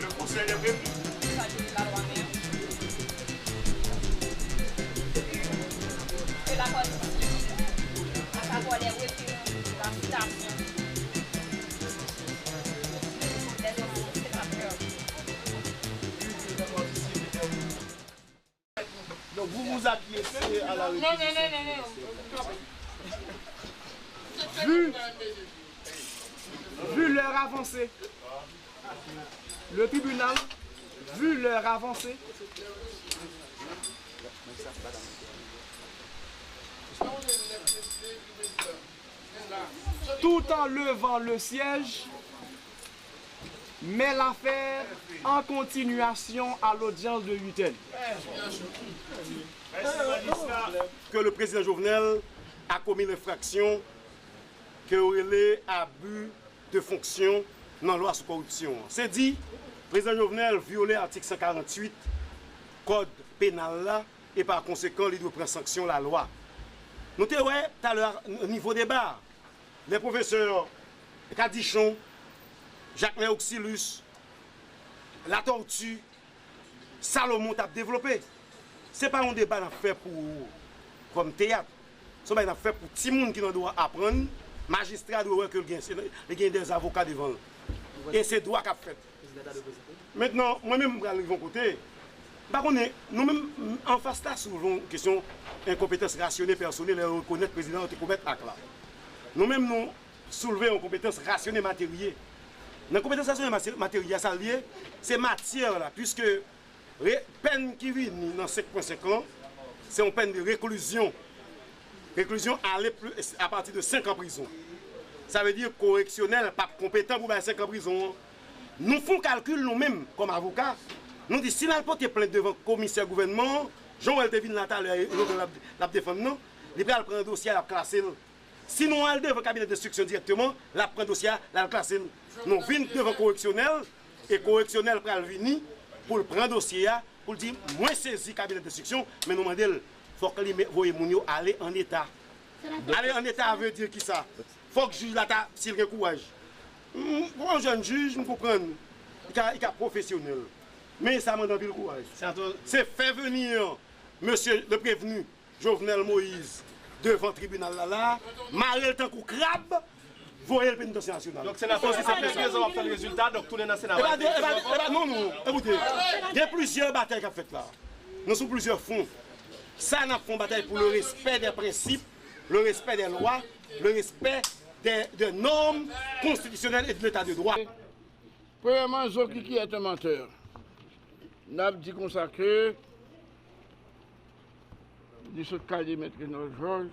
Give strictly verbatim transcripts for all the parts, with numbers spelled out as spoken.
Le Conseil des prévenus. De la partie civile, à savoir les référents de la citation. Donc vous vous acquiescez à la réquisition. Vu, vu l'heure avancée, le tribunal, vu l'heure avancée, tout en levant le siège, met l'affaire en continuation à l'audience de huit heures. Ke le prezidan Jovenel a komi lenfraksyon ke yo rele abi de fonksyon nan lwa sou kòripsyon an. Se di, prezidan Jovenel vyole atik san karannwit kòd penal la e pa konsekan, li dwe pran sanksyon lalwa. Nou te wè talè a nivo deba, lè pwofesè Kadichon, Jaklen Oxilus, Latortue, Salomon t ap devlope. Se pa yon deba n ap fè pou, kòm teyat. Se yon bagay n ap fè pou timoun ki nan dwa aprann. Majistra dwe wè ke l gen, li gen de avoka devan l. E se dwa k ap fèt. Mentnan, mwen menm, m pral rive yon kote. M pa konnen, nou menm, anfas la soulve yon kesyon enkonpetans rasyone pèsone lè yo rekonèt prezidan an te komèt ak la. Nou menm, nou soulve yon konpetans rasyone materye. Nan konpetans rasyone mate-, materye a, sa l ye, se matyè la, piske re-, pèn ki vini nan senk pwen senk lan, se yon pèn de reklizyon. Reklizyon ale pli, apati de senk an prizon. Sa vle di koreksyonèl p ap konpetan pou bay senk an prizon an. Nou fè yon kalkil nou menm, kòm avoka, nou di si l al pote plent devan komisè gouvènman an, jan w wè l te vin la talè a, e Jovenel l ap, l ap defann nan, li pral pran dosye a, l ap klase l. Si nou al devan kabinè denstriksyon dirèkteman, l ap pran dosye a, l al klase l. Nou vin devan koreksyonèl, e koreksyonèl pral vini pou l pran dosye a, pou l di, mwen sezi kabinè denstriksyon, men nou mande l, fòk li me-, voye moun yo ale an eta. Ale an eta vle di kisa? Fòk jij la ta, si l gen kouraj. M, m, yon jèn jij, m konprann, li ka, li ka pwofesyonèl. Men sa mande anpil kouraj. Se fè vini, mesye le prévenu, Jovenel Moïse devan tribinal la la, mare l tankou krab, voye l penitansye nasyonal. Donk, senatè, apre trèz an w ap tann rezilta, donk tounen nan Sena. Epa, epa, epa, non, non, ekoute, gen plizyè batay k ap fèt la. Nou sou plizyè fwon. Sa n ap fè yon batay pou le respè dè prensip, le respè dè lwa, le respè dè, dè nòm konstitisyonèl e de leta de dwa. Premyèman, Zokiki est un menteur. N ap di konsa ke li sot kale Mèt Renold Georges.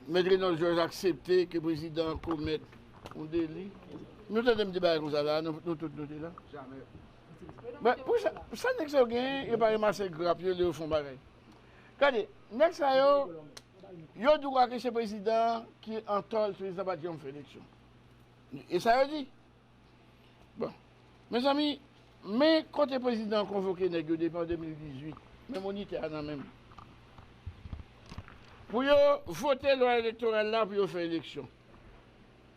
Mèt Renold Georges aksepte ke prezidan an komèt yon deli. Nou tande m di bagay konsa la, nou, nou tout nou te la. Men, pou sa, sa nèg sa yo genyen, yo pa ranmase grap yo lè yo fè yon bagay. Gade, nèg sa yo, yo di w ke se prezidan an ki antò, prezidan pa t janm fè eleksyon. E sa yo di. Bon. Mezanmi, men kote prezidan an konvoke nèg yo depi an de mil dizuit. Men Monitè a nan men m. Pou yo vote lwa elektoral la pou yo fè eleksyon.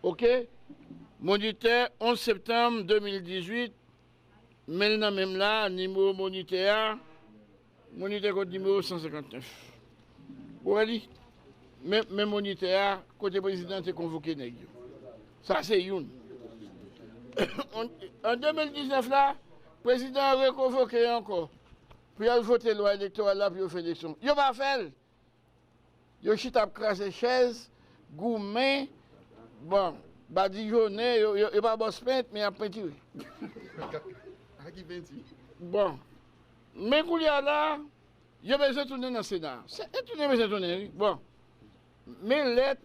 Oke? Monitè, onz septanm de mil dizuit, men l nan men m la, nimewo Monitè a, Monitè kòd nimewo san senkantnèf. Ou wè li? Men, men Monitè a, kote prezidan te konvoke nèg yo. Sa se youn. An, an de mil diznèf la, prezidan an rekonvoke ankò. pou y al vote lwa elektoral la pou yo fè eleksyon. Yo pa fè l. Yo chita ap kraze chèz, goumen, bon, badijonnen, yo, yo, yo pa bòs pent, men y ap pentire. Bon, men koulye a la, yo bezwen tounen nan Sena. Se, e tounen bezwen tounen, wi. Bon, men lèt,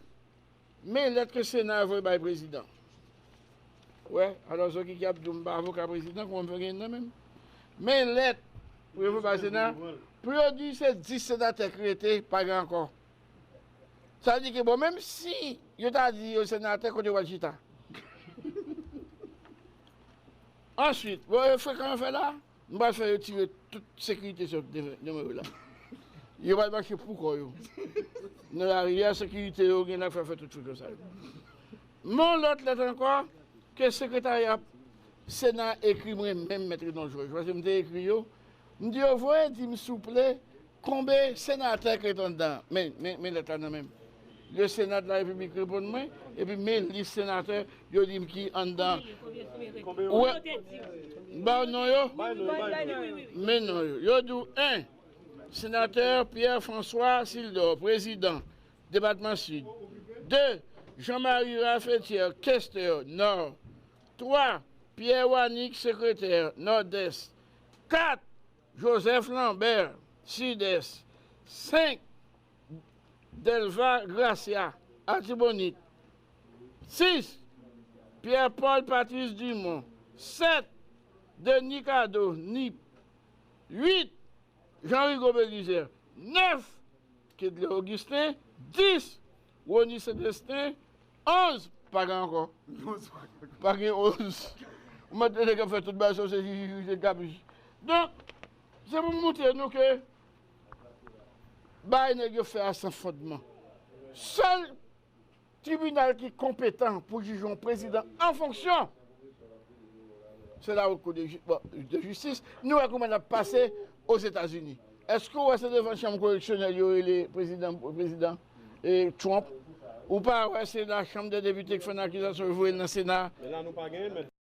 men lèt ke Sena a voye bay prezidan. Wè, alò, zòt ki ap di w m pa avoka prezidan, kòman m fè gen nan men m? Men lèt pou yo voye bay Sena, pou yo di se dis senatè ki rete, pa gen ankò. Sa vle di ke, bon, menm si yo ta di yo senatè, kote yo pral chita? Answit, bon, e frekan yo fè la, m pral fè yo tire tout sekirite sou devan yo la. Yo pral mache pou kò yo. Nan lari a, sekirite yo gen la fè fè tout frekan sa yo. Men yon lòt lèt ankò ke sekretarya Sena ekri mwen menm, Mèt Renan Jòj, paske m te ekri yo, m di yo voye di m souple konbe senatè ki ret anndan. Men, men, men lèt la nan men m. Le Sénat de la République reponn mwen, epi men lis senatè yo di m ki anndan. Ou wè, m ba w non yo? Men non yo. Yo di w, en, senatè Pierre François Sildor, prezidan, depatman Sid. De, Jean-Marie Ralph Etier, kestè, Nò. Twa, Pierre Wanick, sekretè, Nòdès. Kat, Joseph Lambert, Sidès. Senk, Delva Gracia, Atibonit. Sis, Pierre Paul Patrice Dumont. Sèt, Denis Cadeau, Nip. Uit, Jean Rigaud Belizaire. Nèf, Kedley Augustin. Dis, Rony Celestin. Onz, pa gen ankò. Pa gen onz. Ou mèt tande nèg ap fè tout bagay, se jij, jij, jij, jij k ap jij. Donk, se pou m montre nou ke bagay nèg yo fè a san fondman. Sèl tribinal ki konpetan pou jije yon prezidan an fonksyon, se la Haute Cour de Ju-, bon, de Justice. Nou wè kouman l ap pase Ozetazini. Èske w wè se devan chanm koreksyonèl yo rele prezidan, prezidan, e, Trump? Ou pa wè se la Chambre des Députés ki fè yon akizasyon, yo voye l nan Sena? Men la nou pa genyen, men